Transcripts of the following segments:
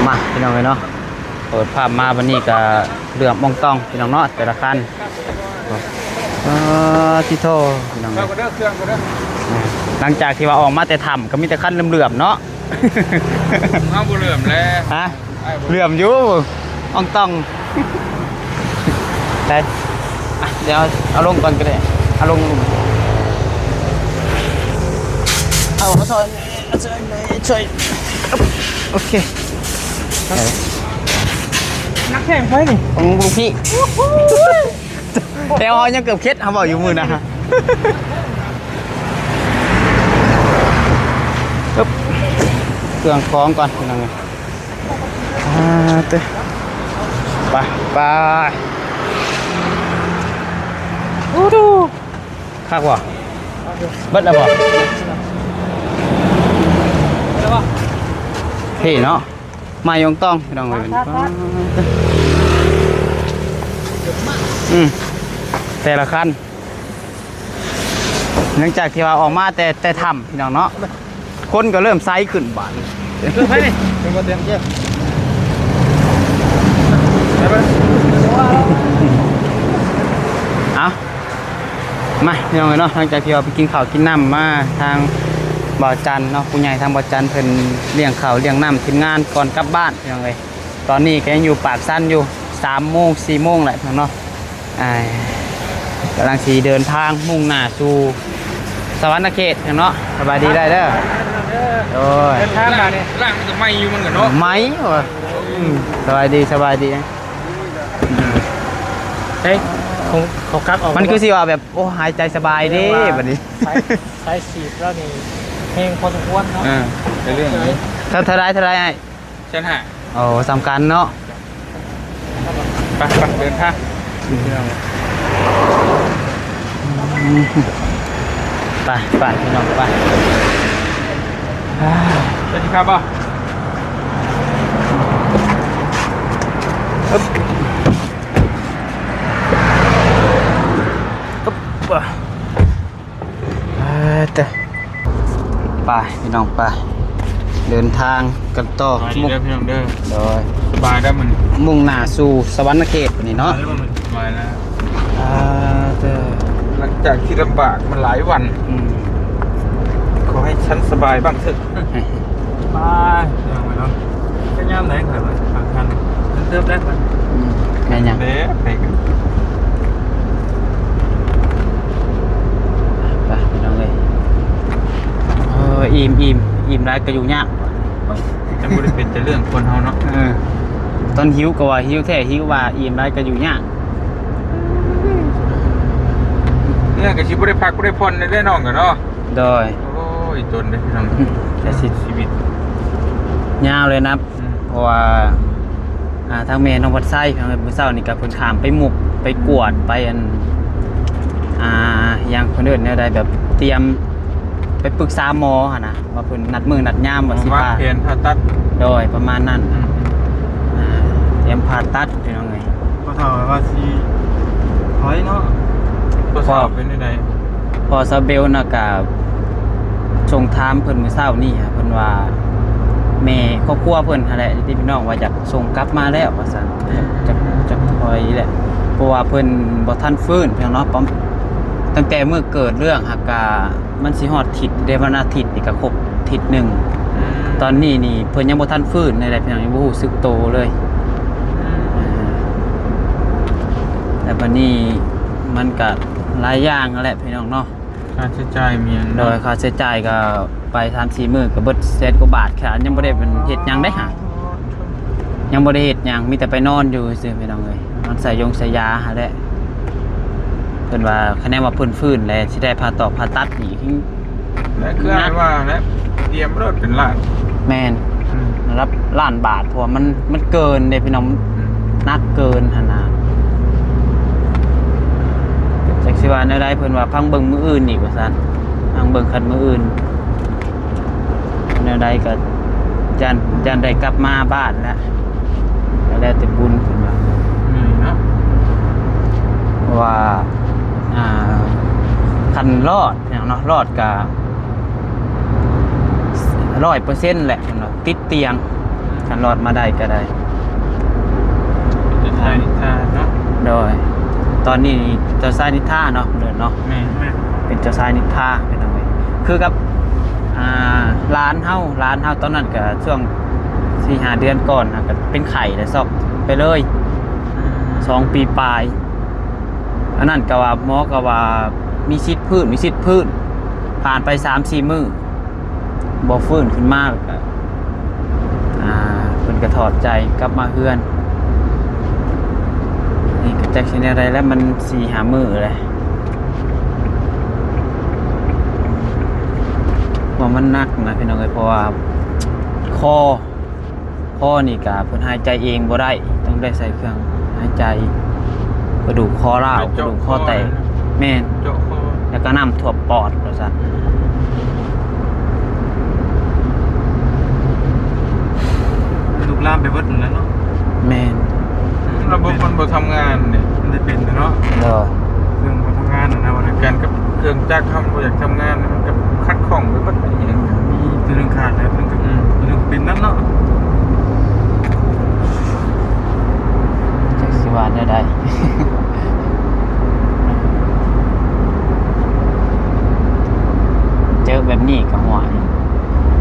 ມາພີ່ນ້ອງເອີຍເນາະ ເປີດພາບມາບັດນີ້ກະເຫຼື້ອມອອງຕອງພີ່ນ້ອງເນາະ ແຕ່ລະຄັນ. ເອີ ຕິໂທ ພີ່ນ້ອງເອີຍ ຫຼັງຈາກທີ່ວ່າອອກມາແຕ່ຖ້ຳກະມີແຕ່ຄັນເຫຼື້ອມໆເນາະ. ເຮົາບໍ່ເຫຼື້ອມແລ້ວ ຮະ? ເຫຼື້ອມຢູ່ ອອງຕອງ. ໄປ ອ່ະ ດຽວເອົາລົງກ່ອນກະໄດ້ ເອົາລົງ ເອົາ ເອົາຊ່ອຍ ຊ່ອຍ ຊ່ອຍ ໂອເຄ ໜັກແຮງໄປນີ້ ຂອງລູກພີ່ ແຕ່ເຮົາຍັງເກືອບເຂັດ ເຮົາເວົ້າຢູ່ມື້ນະ ເອີບ ເຄື່ອງຂອງກ່ອນພີ່ນ້ອງເອີຍ. ອ່າ ເຕີ ໄປ ໄປ ໂອ້ໂຫ ຄັກບໍ່? ເບິດແລ້ວບໍ່? ເທ່ເນາະ ມາຢອງຕ້ອງ ພີ່ນ້ອງເອີຍ. ອືມ ແຕ່ລະຄັນ ຫຼັງຈາກທີ່ວ່າອອກມາແຕ່ ແຕ່ຖ້ຳ ພີ່ນ້ອງເນາະ ຄົນກໍເລີ່ມໃສຂຶ້ນບາດນີ້. ເຄື່ອງໃຜນີ້? ເປັນບໍ່ເຕັມເຈົ້າ ໄປ ໄປ ເອົາ ມາ ພີ່ນ້ອງເອີຍເນາະ ຫຼັງຈາກທີ່ວ່າໄປກິນເຂົ້າກິນນ້ຳມາ ທາງບ່າວຈັນເນາະ ຜູ້ໃຫຍ່ທາງບ່າວຈັນເພິ່ນລ້ຽງເຂົ້າລ້ຽງນ້ຳທີມງານກ່ອນກັບບ້ານ ພີ່ນ້ອງເອີຍ. ຕອນນີ້ກໍຍັງຢູ່ປາກຊັນຢູ່ ສາມໂມງ ສີ່ໂມງແຫຼະເນາະ ອ່າ ກຳລັງຊິເດີນທາງມຸ່ງໜ້າສູ່ສະຫວັນນະເຂດເນາະ. ສະບາຍດີໄດ້ເດີ ໂດຍ ເດີນທາງມານີ້ ລ້າງມັນກໍໄໝ້ຢູ່ມັນກໍເນາະ ໄໝ້ວ່າ ອືມ ສະບາຍດີ ສະບາຍດີ ເຮີ້ຍ ເຂົາ ເຂົາກັກອອກ ມັນຄືຊິວ່າແບບ ໂອ້ ຫາຍໃຈສະບາຍເດ້ບັດນີ້ ສາຍ ສາຍສີດລາວນີ້ແຮງພໍສົມຄວນເນາະ ເອີ ເປັນເລື່ອງ ເທົ່າ ເທົ່າໃດ ເທົ່າໃດອ້າຍ? ແສນຫ້າ ໂອ້ ສຳຄັນເນາະ ໄປ ໄປ ເດີນທາງ ອືມ ໄປ ໄປ ພີ່ນ້ອງ ໄປ ສະຫວັດດີຄັບ ອຶບ ອຶບ ໄປເດີ ໄປ ພີ່ນ້ອງ ໄປ ເດີນທາງກັນຕໍ່ ສະບາຍດີເດີ ພີ່ນ້ອງເດີ ໂດຍ ສະບາຍເດີມື້ນີ້ ມຸ່ງໜ້າສູ່ສະຫວັນນະເຂດນີ້ເນາະ ສະບາຍແລ້ວ ອ່າ ເດີ ຫຼັງຈາກທີ່ລຳບາກມາຫຼາຍວັນ ອືມ ຂໍໃຫ້ສັນສະບາຍບ້າງເທີ້ະ ໄປ ພີ່ນ້ອງເອີຍເນາະ ໄປຍາມໃດຂ້ອຍວ່າ ບາງທ່ານ ເຕີບແລ້ວ ອືມ ແມ່ນຫຍັງ ເດ້ ໄປກັນ ໄປ ພີ່ນ້ອງເອີຍ ເອີ ອີ່ມ ອີ່ມ ອີ່ມຫຼາຍກໍຢູ່ຍາກ ມັນບໍ່ໄດ້ເປັນແຕ່ເລື່ອງຄົນເຮົາເນາະ ເອີ ຕອນຫິວກໍວ່າຫິວແທ້ ຫິວວ່າ ອີ່ມຫຼາຍກໍຢູ່ຍາກ ເມື່ອກໍຊິບໍ່ໄດ້ພັກ ບໍ່ໄດ້ຜ່ອນແດ່ນ້ອງກໍເນາະ ໂດຍ ໂອ້ຍ ຕົນເດ້ ພີ່ນ້ອງ ແຕ່ຊິ ຊີວິດຍາວເລີຍນະ ອືມ ເພາະວ່າ ອ່າ ທາງແມ່ນ້ອງວັດໄຊ ມື້ເຊົ້ານີ້ກໍເພິ່ນຂ້າມໄປມຸກ ໄປກວດ ໄປອັນ ອ່າ ຫຍັງເພິ່ນເອີ້ນແນວໃດ ແບບຕຽມໄປປຶກສາໝໍຫັ້ນນະ ວ່າເພິ່ນນັດມື້ນັດຍາມວ່າຊິ ວາງແຜນຜ່າຕັດ ໂດຍ ປະມານນັ້ນ ອືມ ອ່າ ຕຽມຜ່າຕັດ ພີ່ນ້ອງເອີຍ ພໍ່ເຖົ້າວ່າຊິຖອຍເນາະ ພໍ່ເຖົ້າເປັນຈັ່ງໃດ? ພໍ່ສາວເບວນະກະສົ່ງຖາມເພິ່ນມື້ເຊົ້ານີ້ ເພິ່ນວ່າແມ່ຄອບຄົວເພິ່ນຫັ້ນແຫຼະ ພີ່ນ້ອງວ່າຢາກສົ່ງກັບມາແລ້ວວ່າຊັ້ນ ຈະ ຈະ ຈະຖອຍແຫຼະ ເພາະວ່າເພິ່ນບໍ່ທັນຟື້ນ ພີ່ນ້ອງເນາະ ປະ ຕັ້ງແຕ່ມື້ເກີດເລື່ອງຫາກະ ມັນຊິຮອດທິດເດ້ ວັນອາທິດນີ້ກໍຄົບທິດໜຶ່ງ ອືມ ຕອນນີ້ນີ້ເພິ່ນຍັງບໍ່ທັນຟື້ນໃດໆ ພີ່ນ້ອງ ຍັງບໍ່ຮູ້ສຶກໂຕເລີຍ ອືມ ເອີ ແລ້ວບັດນີ້ມັນກໍຫຼາຍຢ່າງຫັ້ນແຫຼະ ພີ່ນ້ອງເນາະ ຄ່າໃຊ້ຈ່າຍມີຫຍັງເນາະ ໂດຍ ຄ່າໃຊ້ຈ່າຍກໍໄປສາມສີ່ມື້ກໍເບິດແສນກວ່າບາດ ຂະໜາດຍັງບໍ່ໄດ້ເຮັດຫຍັງເດ້ຫາ ຍັງບໍ່ໄດ້ເຮັດຫຍັງ ມີແຕ່ໄປນອນຢູ່ຊື່ໆ ພີ່ນ້ອງເອີຍ ນອນໃສ່ຢົງໃສ່ຢາຫັ້ນແຫຼະ ເພິ່ນວ່າຄະແນນວ່າເພິ່ນຟື້ນແລ້ວຊິໄດ້ຜ່າຕອກຜ່າຕັດນີ້ ແລ້ວຄືວ່າແລ້ວ ຕຽມໂລດເປັນລ້ານ ແມ່ນ ອືມ ລະດັບລ້ານບາດ ເພາະວ່າມັນ ມັນເກີນເດ້ພີ່ນ້ອງ ອືມ ໜັກເກີນຫັ້ນນະ ຈັກຊິວ່າແນວໃດ ເພິ່ນວ່າຟັງເບິ່ງມື້ອື່ນອີກວ່າຊັ້ນ ຟັງເບິ່ງຄັນມື້ອື່ນ ແນວໃດກໍຢ້ານ ຢ້ານໄດ້ກັບມາບ້ານແຫຼະ ກໍແລ້ວແຕ່ບຸນເພິ່ນວ່າ ເນາະ ເພາະວ່າ ອ່າ ຄັນລອດຫຍັງເນາະ ລອດກໍຮ້ອຍເປີເຊັນແຫຼະເພິ່ນວ່າ ຕິດຕຽງ ຄັນລອດມາໄດ້ກໍໄດ້ ເຈົ້າຊາຍນິທາເນາະ. ໂດຍ ຕອນນີ້ເຈົ້າຊາຍນິທາເນາະ ເດີເນາະ. ແມ່ນ ເປັນເຈົ້າຊາຍນິທາ ພີ່ນ້ອງເອີຍ. ຄືກັບ ອ່າ ຫຼານເຮົາ ຫຼານເຮົາຕອນນັ້ນກໍຊ່ວງສີ່ຫ້າເດືອນກ່ອນນະ ກໍເປັນໄຂ້ແລ້ວ ຊັອກໄປເລີຍ ອືມ ສອງປີປາຍ. ອັນນັ້ນກໍວ່າ ໝໍກໍວ່າມີສິດຟື້ນ ມີສິດຟື້ນ. ຜ່ານໄປສາມສີ່ມື້ ບໍ່ຟື້ນຂຶ້ນມາ ແລ້ວກໍ ອ່າ ເພິ່ນກໍຖອດໃຈກັບມາເຮືອນ. ນີ້ກໍຈັກຊິແນວໃດແລ້ວ ມັນສີ່ຫ້າມື້ແລ້ວ ວ່າມັນໜັກນະ ພີ່ນ້ອງເອີຍ. ເພາະວ່າຄໍ ຄໍນີ້ກະເພິ່ນຫາຍໃຈເອງບໍ່ໄດ້ ຕ້ອງໄດ້ໃສ່ເຄື່ອງຫາຍໃຈ ກະດູກຄໍລ້າວ ກະດູກຄໍແຕກ. ແມ່ນ ເຈາະຄໍ ແລ້ວກະນ້ຳຖ້ວມປອດວ່າຊັ້ນ. ລຸກລາມໄປເບິດນັ້ນແຫຼະເນາະ. ແມ່ນ ລະບົບມັນບໍ່ທຳງານເດ້ ມັນໄດ້ເປັນເນາະ. ໂດຍ ເຄື່ອງບໍ່ທຳງານນະ ວ່າການກັບເຄື່ອງຈັກເຮົາມັນບໍ່ຢາກທຳງານ ມັນກໍຂັດຂ້ອງໄປເບິດ. ມີຕົວໜຶ່ງຂາດແລ້ວ ຕົວໜຶ່ງກໍ ອືມ ຕົວໜຶ່ງເປັນນຳເນາະ. ຈັກຊິວ່າແນວໃດ ເຈີແບບນີ້ກໍ ໂອ້ຍ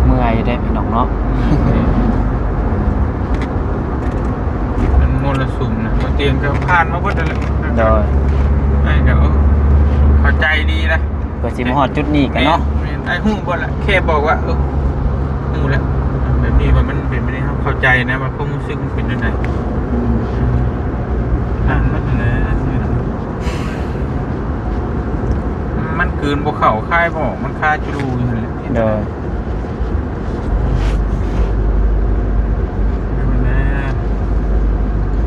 ເມື່ອຍເດ້ພີ່ນ້ອງເນາະ. ມັນມໍລະສຸມນະ ບໍ່ຕຽງກໍຜ່ານມາເບິດນັ້ນແຫຼະ. ໂດຍ ໄອ້ກໍເຂົ້າໃຈດີນະ ກວ່າຊິມາຮອດຈຸດນີ້ກັນເນາະ. ແມ່ນ ແມ່ນ ໄອ້ຮູ້ເບິດລະ ແຄ່ບອກວ່າ ເອີ ຮູ້ແລ້ວ ແບບນີ້ວ່າມັນເປັນແບບນີ້ ເຮົາເຂົ້າໃຈນະວ່າຄວາມຮູ້ສຶກມັນເປັນຈັ່ງໃດ. ອືມ ອ່ານມັນຫັ້ນແຫຼະ ມັນກືນບໍ່ເຂົ້າ ຄາຍບໍ່ອອກ ມັນຄາຈຸລູຢູ່ຫັ້ນແຫຼະ. ໂດຍ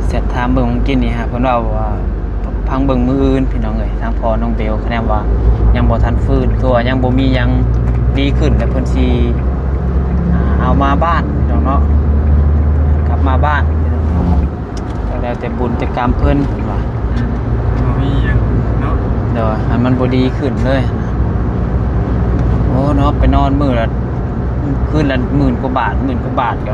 ແຊດຖາມເບິ່ງມື້ກີ້ນີ້ຫາ ເພິ່ນເວົ້າວ່າ ຟັງເບິ່ງມື້ອື່ນພີ່ນ້ອງເອີຍ. ທາງພໍ່ນ້ອງເບວຄະແນນວ່າຍັງບໍ່ທັນຟື້ນ ຄືວ່າຍັງບໍ່ມີຫຍັງດີຂຶ້ນ ແລ້ວເພິ່ນຊິ ອ່າ ເອົາມາບ້ານພີ່ນ້ອງເນາະ ກັບມາບ້ານ. ກໍແລ້ວແຕ່ບຸນແຕ່ກຳເພິ່ນ ເພິ່ນວ່າ ອືມ ບໍ່ມີຫຍັງເນາະ. ໂດຍ ອັນມັນບໍ່ດີຂຶ້ນເລີຍ. ໂອ້ເນາະ ໄປນອນມື້ລະ ຄືນລະໝື່ນກວ່າບາດ ໝື່ນກວ່າບາດກໍ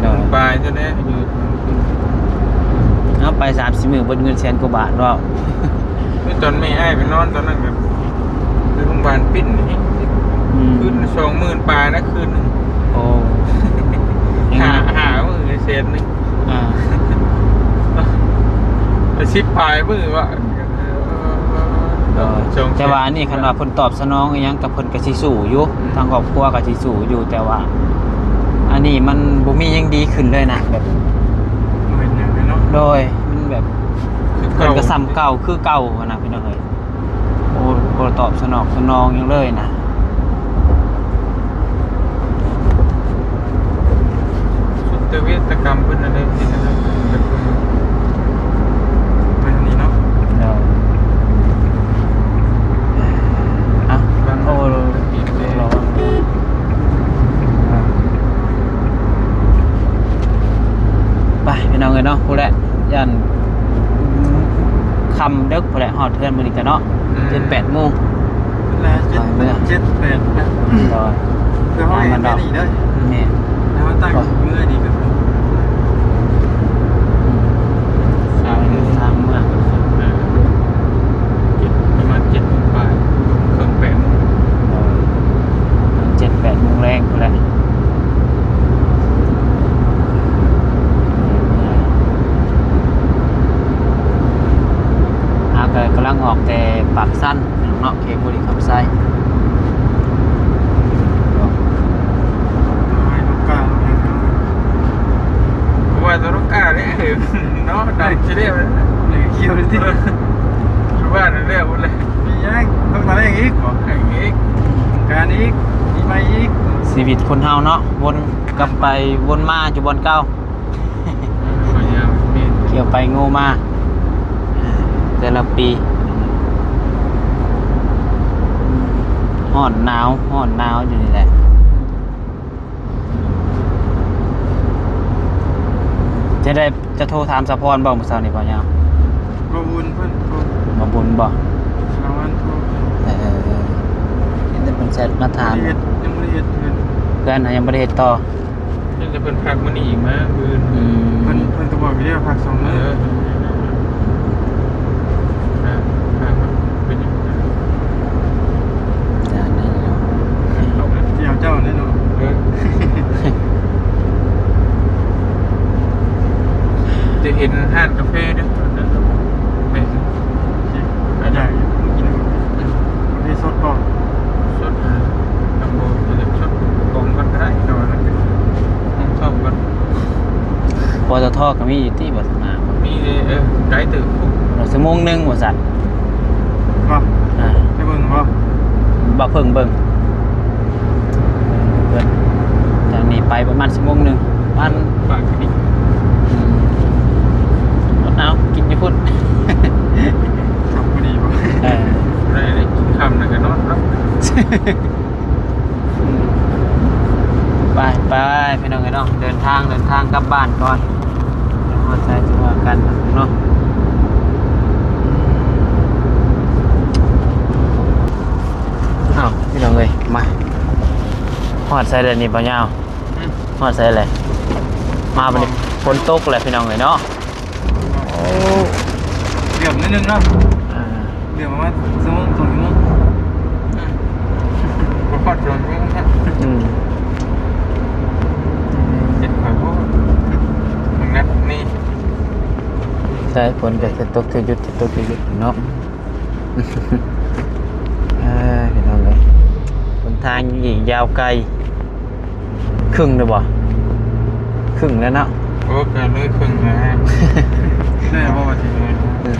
ໂດຍ ປາຍເທົ່າໃດຢູ່ ເອົາໄປສາມສີ່ມື້ ເບິດເງິນແສນກວ່າບາດເວົ້າ. ຄືຕອນແມ່ອ້າຍໄປນອນຕອນນັ້ນກໍ ຄືໂຮງບານປິ່ນນີ້ ອືມ ຄືນສອງໝື່ນປາຍນະ ຄືນໜຶ່ງ. ໂອ້ ຫາ ຫາມື້ແສນໜຶ່ງ ອ່າ ສິບປາຍມື້ວະ. ໂດຍ ແຕ່ວ່າອັນນີ້ຄັນວ່າເພິ່ນຕອບສະໜອງອີ່ຫຍັງ ກໍເພິ່ນກໍຊິສູ້ຢູ່ ອືມ ທາງຄອບຄົວກໍຊິສູ້ຢູ່ ແຕ່ວ່າອັນນີ້ມັນບໍ່ມີຫຍັງດີຂຶ້ນເລີຍນະ ແບບ ບໍ່ເຫັນຫຍັງເລີຍເນາະ. ໂດຍ ມັນແບບ ຄືເກົ່າ ເພິ່ນກໍສ່ຳເກົ່າຄືເກົ່າຫັ້ນນະ ພີ່ນ້ອງເອີຍ. ໂອ້ ບໍ່ຕອບສະໜອງສະໜອງຫຍັງເລີຍນະ. ສຸດຕະເວດຕະກຳເພິ່ນນັ້ນແຫຼະ ເຮັດອັນນັ້ນເພິ່ນ ເພິ່ນນີ້ເນາະ. ໂດຍ ອ່ະ ໂອ້ ລະວັງ ໄປພີ່ນ້ອງເອີຍເນາະ ພຸ້ນແຫຼະ ຢ້ານຄ່ຳເດິກພຸ້ນແຫຼະ ຮອດເຮືອນມື້ນີ້ກະເນາະ ອືມ ເຈັດແປດໂມງ ເວລາເຈັດ ເຈັດແປດນະ. ໂດຍ ຄືເຮົາເຫັນແບບນີ້ເດີ ແມ່ນ ແຕ່ວ່າຕັ້ງເມືອນີ້ກໍ ອືມ ສາມມື້ ສາມເມືອ ເອີ ເຈັດ ປະມານເຈັດໂມງປາຍ ເຄິ່ງ ແປດໂມງ ໂດຍ ເຈັດແປດໂມງແລງພຸ້ນແຫຼະ. ເຮົາກໍກຳລັງອອກແຕ່ປາກຊັນເນາະ ເຂດບໍລິຄຳໄຊ. ວ່າຕົວນກກາເດ້ເນາະ ດຳຊິເດ້ ເອີ ຂຽວເລີຍຕິ ຢູ່ບ້ານນັ້ນແຫຼະ ບໍ່ເລີຍ ມີຫຍັງ ຕ້ອງມາແລກອີກບໍ? ແລກອີກ ການອີກ ປີໃໝ່ອີກ. ຊີວິດຄົນເຮົາເນາະ ວົນກັບໄປວົນມາຢູ່ບ່ອນເກົ່າ ເອີ ຂ້ອຍຢາກ ແມ່ນ ຂຽວໄປງູມາ ແຕ່ລະປີ ຮ້ອນໜາວ ຮ້ອນໜາວຢູ່ນີ້ແຫຼະ. ຈະໄດ້ ຈະໂທຖາມສາວພອນບໍ່ມື້ເຊົ້ານີ້ ພໍ່ຍາວ? ໂທ ບໍ່ບຸນເພິ່ນ ບໍ່ບຸນບໍ່? ສາລະວັນໂທ ເອີ ເອີ ເອີ ເຫັນແຕ່ເພິ່ນແຊັດມາຖາມ ຍັງບໍ່ໄດ້ເຮັດ ຍັງບໍ່ໄດ້ເຮັດເຮືອນ ເຮືອນຫາຍັງບໍ່ໄດ້ເຮັດຕໍ່ ຍັງແຕ່ເພິ່ນພັກມື້ນີ້ອີກມາ ມື້ອື່ນ ອືມ ເພິ່ນ ເພິ່ນກໍບອກຢູ່ເດ້ ພັກສອງມື້ ເອີ ເອີ ເອີ ເປັນຫຍັງ ຢ້ານແນ່ເນາະ ເຈົ້າ ເຈົ້າແນ່ເນາະ ເອີ ຈະເຫັນຮ້ານກາແຟເດ້ ແມ່ນ ຢາກກິນກາແຟສົດບໍ່? ສົດ ເອີ ນຳບໍ່ ສົດ ປອມກ່ອນກໍໄດ້ ແຕ່ວ່ານັ້ນກໍ ຕ້ອງຊອບກ່ອນ ປຕທ ກໍມີຢູ່ຕິ ບໍ່ ທາງໜ້າ ມີເດ້ ເອີ ໄກເຕີບ ຊົ່ວໂມງໜຶ່ງວ່າຊັ້ນ ບໍ່ ອ່າ ໄປເບິ່ງບໍ່? ບໍ່ ເພິ່ງເບິ່ງ ເບິ່ງ ຈາກນີ້ໄປປະມານຊົ່ວໂມງໜຶ່ງ ປະມານ ປາກນີ້ ອືມ ເອົາ ກິນຢູ່ພຸ້ນ ຄັບພໍດີບໍ່? ເອີ ໄດ້ເລີຍ ກິນຄ່ຳແລ້ວກໍນອນເນາະ ອືມ ໄປ ໄປ ພີ່ນ້ອງເອີຍເນາະ ເດີນທາງ ເດີນທາງກັບບ້ານກ່ອນ ຮອດໃສຈຶ່ງວ່າກັນເນາະ ອ້າວ ພີ່ນ້ອງເອີຍ ມາ ຮອດໃສແລ້ວນີ້ ບ່າວຍາວ? ຮອດໃສແຫຼະ? ມາບັດນີ້ ຝົນຕົກແຫຼະພີ່ນ້ອງເອີຍເນາະ ໂອ້ ເກືອບໜ້ອຍໜຶ່ງເນາະ ອ່າ ເກືອບປະມານຊົ່ວໂມງ ສອງຊົ່ວໂມງ ບໍ່ຮອດສອງຊົ່ວໂມງ ອືມ ເຈັບຂາໂພດ ມັນໜັກນີ້ ໃຊ່ ຝົນກໍຈະຕົກຈະຢຸດ ຈະຕົກຈະຢຸດເນາະ. ເອີ ພີ່ນ້ອງເອີຍ ຫົນທາງອີກຍາວໄກ ເຄິ່ງແລ້ວບໍ່? ເຄິ່ງແລ້ວເນາະ ໂອ້ ກໍເລີຍເຄິ່ງແລ້ວ ເລີຍບໍ່ວ່າຊິເລີຍ ເອີ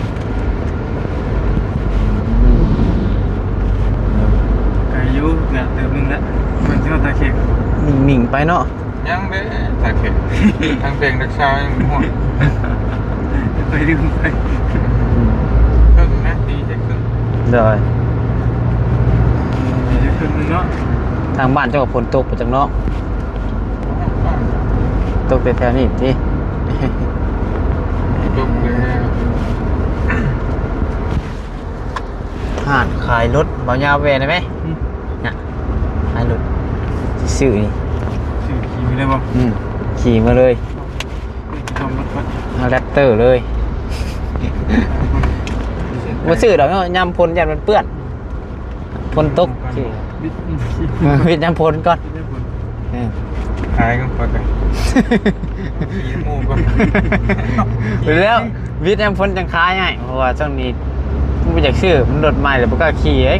ໄກຢູ່ ເກືອບເຕີບໜຶ່ງແລ້ວ ມັນຊິຮອດທ່າແຂກ ໜິ່ງໆໄປເນາະ. ຍັງເດ້ ຕາແຂກ ທາງແຂວງຫຼັກຊາວຍັງບໍ່ຮອດ ໄປລືມໄປ ເຄິ່ງນະ ດີແທ້ເຄິ່ງ ໂດຍ ດີແທ້ເຄິ່ງໜຶ່ງເນາະ ທາງບ້ານເຈົ້າກໍຝົນຕົກໄປຈັກເນາະ ຕົກແຕ່ແຖວນີ້ຕິ ຕົກເລີຍ ຮ້ານຂາຍລົດ ເບົາຍາວແວ່ໄດ້ໄໝ? ອືມ ນະ ຂາຍລົດ ຊິຊື້ນີ້ ຊື້ຂີ່ໄປໄດ້ບໍ່? ອືມ ຂີ່ມາເລີຍ ເອົາແຣັບເຕີເລີຍ ບໍ່ຊື້ດອກເນາະ ຍາມຝົນຢ້ານມັນເປື້ອນ ຝົນຕົກ ວິດ ວິດຍາມຝົນກ່ອນ ເອີ ຂາຍກ່ອນ ຂ້ອຍກໍຂີ່ນຳໝູ່ກ່ອນ ແລ້ວ ວິດຍາມຝົນຈັ່ງຂາຍໃຫ້ ເພາະວ່າຊ່ວງນີ້ບໍ່ຢາກຊື້ ມັນລົດໃໝ່ແລ້ວບໍ່ກ້າຂີ່ເດ້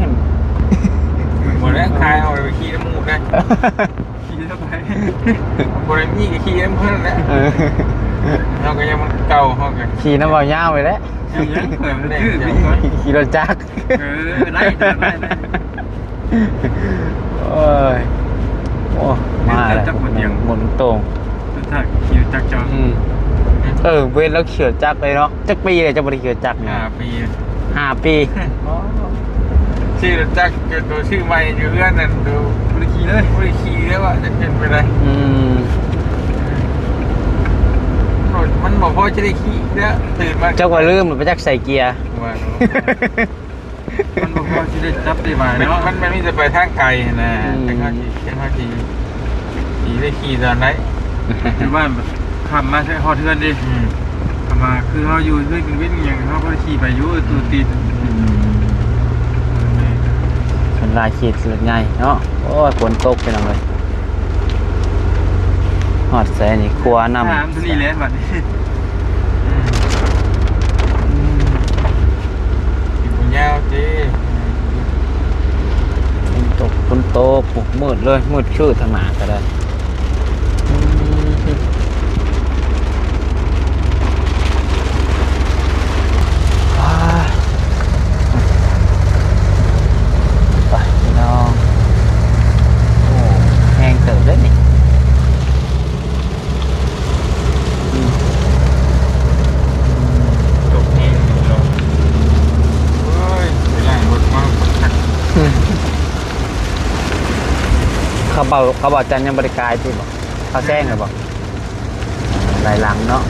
ບໍ່ໄດ້ຂາຍ ເອົາໄປຂີ່ນຳໝູ່ໄດ໋ ຂີ່ນຳໃຜ ບໍ່ໄດ້ມີກໍຂີ່ນຳເພິ່ນແຫຼະ ເອີ ເຮົາກໍຍັງມັນເກົ່າ ເຮົາກໍຂີ່ນຳເບົາຍາວໄປແຫຼະ ຍັງ ຍັງ ຂ້ອຍມັນຈື່ ຂີ່ລົດຈັກ ເອີ ໄດ້ ໄດ້ ໄດ້ ໄດ້ ໂອ້ຍ ໂອ້ ມາແລ້ວ ຈັກບໍ່ຕຽງ ໝູ່ຕົງ ສຸດທ້າຍຂີ່ລົດຈັກເຈົ້າ ອືມ ເອີ ເວັນລາວຂີ່ລົດຈັກເລີຍເນາະ ຈັກປີແລ້ວເຈົ້າບໍ່ໄດ້ຂີ່ລົດຈັກນີ້? ຫ້າປີ ຫ້າປີ ຊື້ລົດຈັກ ໂຕຊື້ໃໝ່ຢູ່ເຮືອນນັ້ນ ໂຕບໍ່ໄດ້ຂີ່ເລີຍ ບໍ່ໄດ້ຂີ່ເລີຍວ່າ ຈັກເປັນໄປໄດ້ ອືມ ມັນບໍ່ພໍຈະໄດ້ຂີ່ແລ້ວ ຕື່ນມາ ຈັກວ່າລືມ ໄປຈັກໃສ່ເກຍ ວ່າ ມັນບໍ່ພໍຊິໄດ້ຈັບໄດ້ໝາຍເນາະ ມັນ ມັນມີແຕ່ໄປທາງໄກຫັ້ນນະ ອືມ ຈັ່ງເຮົາຊິ ຈັ່ງເຮົາຊິ ຊິໄດ້ຂີ່ຕອນໃດ ຢູ່ບ້ານແບບຄ່ຳມາຮອດເຮືອນເດ້ ອືມ ຄ່ຳມາ ຄືເຮົາຢູ່ເຮືອນກາງເວັນຫຍັງ ເຮົາກໍໄດ້ຂີ່ໄປຢູ່ ອືມ ຕູ້ຕີນ ອືມ ສ່ວນຫຼາຍຂີ່ລົດໃຫຍ່ເນາະ ໂອ້ຍ ຝົນຕົກ ພີ່ນ້ອງເອີຍ ຮອດໃສນີ້ ຂົວນ້ຳ ຖາມຕົວນີ້ແຫຼະບັດນີ້ ອືມ ອືມ ຊິບໍ່ຍາວຕິ ຝົນຕົກ ຝົນຕົກ ໂອ້ ມືດເລີຍ ມືດຄືທາງໜ້າກໍໄດ້ ອືມ ໄປ ພີ່ນ້ອງ ໂອ້ ແຮງເຕີບເດ້ນີ້. ຕົກແຮງເນາະ ໂອ້ຍ ໄປລ້າງລົດມາຄັກ ເຂົາເບົາ ເຂົາເບົາຈັນຍັງບໍ່ໄດ້ກາຍຕິບໍ່? ເຂົາແຊງແລ້ວບໍ່? ຫຼາຍຫຼັງເນາະ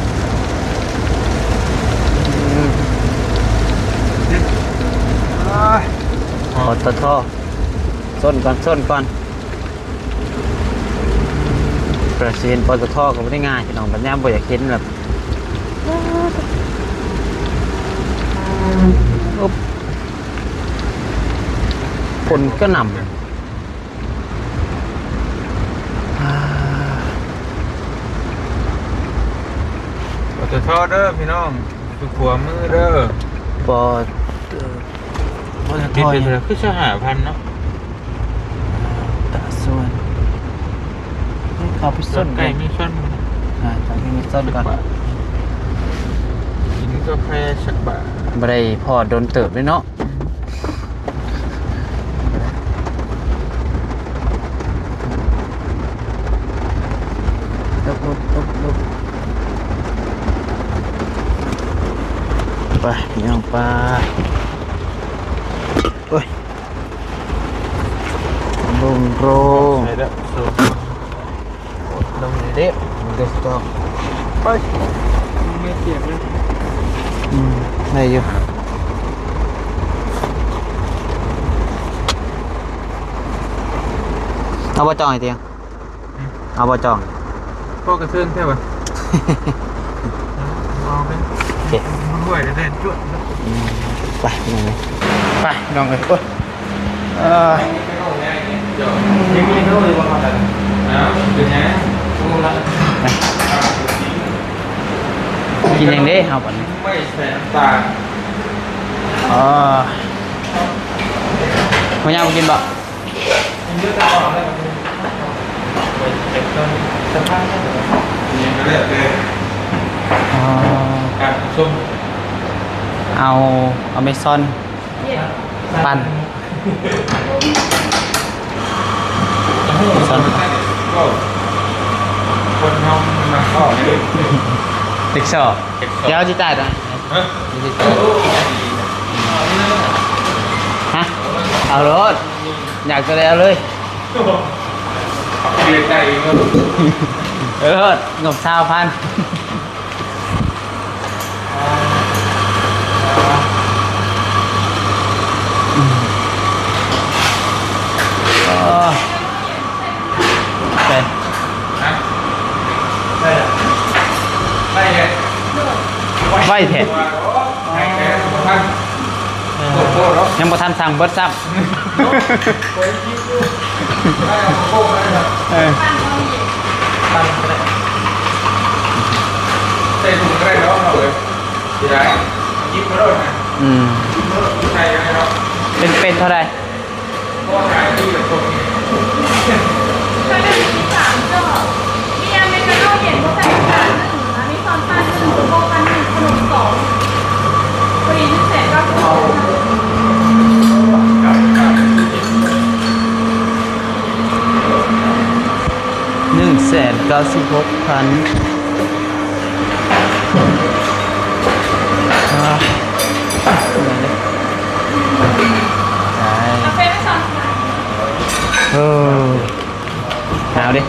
ອືມ ປຕท ຊົນກ່ອນ ຊົນກ່ອນ. ກວ່າຊິເຫັນ ປຕທ ກໍບໍ່ໄດ້ງ່າຍພີ່ນ້ອງ, ບັດຍາມບໍ່ຢາກເຫັນແບບ ຝົນກະໜ່ຳ. ປຕທ ເດີພີ່ນ້ອງ ຢູ່ຂວາມືເດີ. ປ ປຕທ ນີ້ເປັນເທົ່າໃດ? ຄືຊາວຫ້າພັນເນາະ. ຕະສວນ ເຂົ້າໄປຊົນ ໃກ້ມີຊົນ ອ່າ ຕ້ອງມີຊົນກ່ອນ. ກິນກາແຟສັກບາດ. ບໍ່ໄດ້ພໍ້ດົນເຕີບເລີຍເນາະ. ຫຼົບ ຫຼົບ ຫຼົບ ຫຼົບ ໄປພີ່ນ້ອງ ໄປ. ໂອ້ຍ ໂລ່ງໆ ໃສ່ແລ້ວ ລົງນີ້ເດ້ ເດສທັອບ ໄປ ມີສຽງເລີຍ. ອືມ ໄດ້ຢູ່. ເອົາບໍ່ ຈອງໃຫ້ຕິ? ອືມ ເອົາບໍ່ ຈອງ? ພໍກະເທີນແທ້ຫວາ? ເອົາໄປ ໂອເຄ ມັນໄວແທ້ໆ ຈວດ. ອືມ ໄປພີ່ນ້ອງເອີຍ ໄປພີ່ນ້ອງເອີຍ. ໂອ້ຍ ເອີ ກິນຫຍັງເດ້ເຮົາບັດນີ້? ເອີ ບໍ່ຍາກບໍ່ກິນບໍ່? ເອົາ ເອົາເມຊອນປັ່ນ ເມຊອນ ຄົນເຮົາມັນມັກເວົ້າເດ້ ເດັກຊໍ ເດັກຊໍ ດຽວຊິຈ່າຍຕົວ ຮະ ດຽວຊິຈ່າຍ ຮະ ເອົາໂລດ. ຢາກຕົວໃດເອົາເລີຍ ເລືອກໄດ້ອີກເນາະ ເອີ ງົບຊາວພັນ. ໄວແທ້ ຍັງບໍ່ທັນສັ່ງເບິດຊ້ຳ. ເອີ ເປັນ ເປັນເທົ່າໃດ? ເປັນເປັນສາມດອກ ມີອາເມກາໂນເຢັນບໍ່ໃສ່ນ້ຳຕານໜຶ່ງ ອາເມຊອນປັ່ນໜຶ່ງ ໂກໂກ້ປັ່ນໜຶ່ງ ຂະໜົມສອງ ພໍດີໜຶ່ງແສນເກົ້າສິບ ໜຶ່ງແສນເກົ້າສິບຫົກພັນ. ເອີ ໜາວເດ້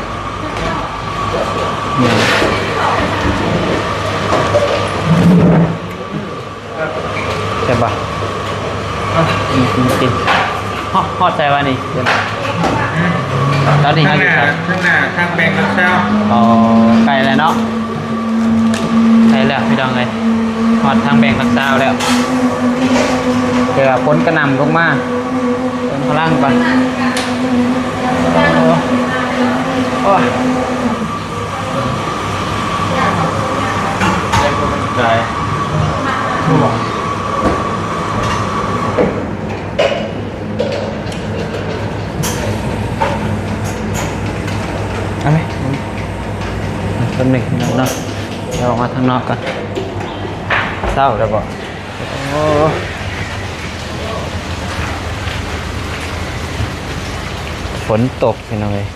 ແຊບບໍ່? ກິນ ກິນ ກິນ. ຮອດ ຮອດໃສວະນີ້? ຕອນນີ້ເຮົາຢູ່ໃສ? ທາງໜ້າ ທາງໜ້າ ທາງແບງຫຼັກຊາວ. ອໍ ໃກ້ແລ້ວເນາະ ໃກ້ແລ້ວພີ່ນ້ອງເອີຍ ຮອດທາງແບງຫຼັກຊາວແລ້ວ. ແຕ່ວ່າຝົນກະໜ່ຳລົງມາ ເຕີມພະລັງກ່ອນ. ໂອ້ ໂອ້ຍ. ເອົາໄປ ແປັບໜຶ່ງເນາະ ດຽວອອກມາທາງນອກກ່ອນ. ເຊົ້າແລ້ວບໍ່? ໂອ້ ຝົນຕົກພີ່ນ້ອງເອີຍ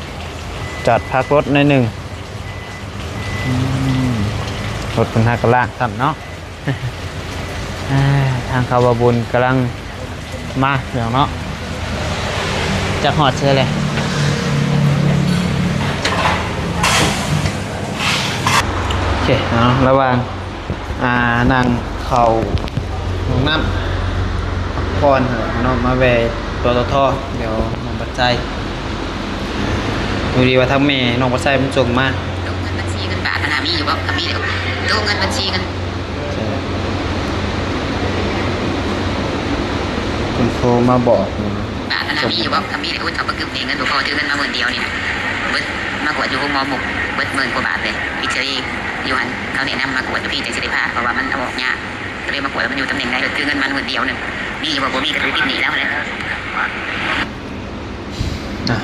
ຈອດພັກລົດໜ້ອຍໜຶ່ງ. ອືມ ລົດເພິ່ນຫາກະລ້າງຊ້ຳເນາະ. ທາງເຂົ້າບ່າວບຸນກຳລັງມາພີ່ນ້ອງເນາະ ຈັກຮອດໃສແລ້ວ. ໂອເຄເນາະ ລະຫວ່າງ ອ່າ ນັ່ງເຂົ້າຫ້ອງນ້ຳ ກ່ອນເນາະ ມາແວ່ ປຕທ ແຖວໜອງປາໄຊ. ພໍດີວ່າທາງແມ່ນ້ອງປາໄຊເພິ່ນສົ່ງມາ. ໂຕເງິນບັນຊີເງິນບາດຫັ້ນນະ ມີຢູ່ບໍ່? ຄັນມີແລ້ວ ໂຕເງິນບັນຊີເງິນ ເພິ່ນໂທມາບອກ ບາດຫັ້ນນະ ມີຢູ່ບໍ່? ຄັນມີແລ້ວ ໂອນເອົາປຶກຢູ່ນີ້ ເງິນບໍ່ພໍ ຖືເງິນມາໝື່ນດຽວນີ້ນະ ເບິດ ມາກວດຢູ່ໂຮງໝໍມຸກ ເບິດໝື່ນກວ່າບາດເລີຍ ເອັກຊະເຣຢູ່ຫັ້ນ. ເຂົາແນະນຳມາກວດຢູ່ພີ້ ຈັ່ງຊິໄດ້ຜ່ານ ເພາະວ່າມັນເອົາອອກຍາກ. ກໍເລີຍມາກວດວ່າມັນຢູ່ຕຳແໜ່ງໃດ ຖືເງິນມາໝື່ນດຽວໜຶ່ງ ມີຢູ່ບໍ່? ບໍ່ມີກໍຖືຕິດໜີ້ລາວຫັ້ນແຫຼະ. ອ່ະ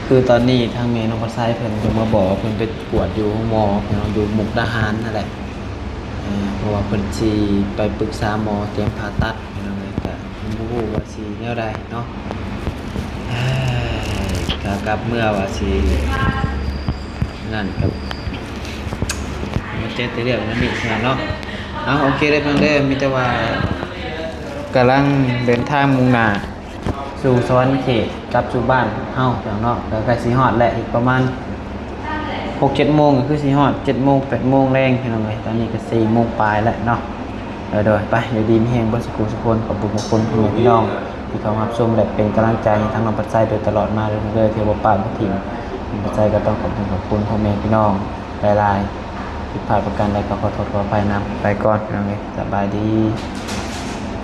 ຄືຕອນນີ້ທາງແມ່ນ້ອງປາໄຊເພິ່ນກໍມາບອກວ່າເພິ່ນໄປກວດຢູ່ໂຮງໝໍເນາະ ຢູ່ມຸກດາຫານຫັ້ນແຫຼະ. ເອີ ເພາະວ່າເພິ່ນຊິໄປປຶກສາໝໍຕຽມຜ່າຕັດ ພີ່ນ້ອງເອີຍ ກໍຍັງບໍ່ຮູ້ວ່າຊິແນວໃດເນາະ. ເອີ ຂາກັບເມືອວ່າຊິ ນັ້ນກໍມາເຈັບແຕ່ເລື່ອງນັ້ນນີ້ເນາະ. ເອົາ ໂອເຄເດີພີ່ນ້ອງເດີ ມີແຕ່ວ່າກຳລັງເດີນທາງມຸ່ງໜ້າສູ່ສະຫວັນນະເຂດ ກັບສູ່ບ້ານເຮົາພີ່ນ້ອງເນາະ. ກໍໃກ້ຊິຮອດແລ້ວ ອີກປະມານຫົກເຈັດໂມງ ກໍຄືຊິຮອດ ເຈັດໂມງ ແປດໂມງແລງພີ່ນ້ອງເອີຍ. ຕອນນີ້ກໍສີ່ໂມງປາຍແລ້ວເນາະ. ໂດຍ ໂດຍ ໄປ ຢູ່ດີມີແຮງເບິດສູ່ຜູ້ສູ່ຄົນ. ຂອບຄຸນ ຂອບຄຸນພໍ່ແມ່ພີ່ນ້ອງທີ່ເຂົ້າມາຮັບຊົມ ແລະ ເປັນກຳລັງໃຈໃຫ້ທາງນ້ອງປາໄຊໂດຍຕະຫຼອດມາເດີ ທີ່ບໍ່ປະຖິ້ມ. ນ້ອງປາໄຊກໍຕ້ອງຂອບຄຸນ ຂອບຄຸນພໍ່ແມ່ພີ່ນ້ອງຫຼາຍໆ. ຜິດພາດປະການໃດກໍຂໍໂທດຂໍອະໄພນຳ. ໄປກ່ອນພີ່ນ້ອງເອີຍ ສະບາຍດີ.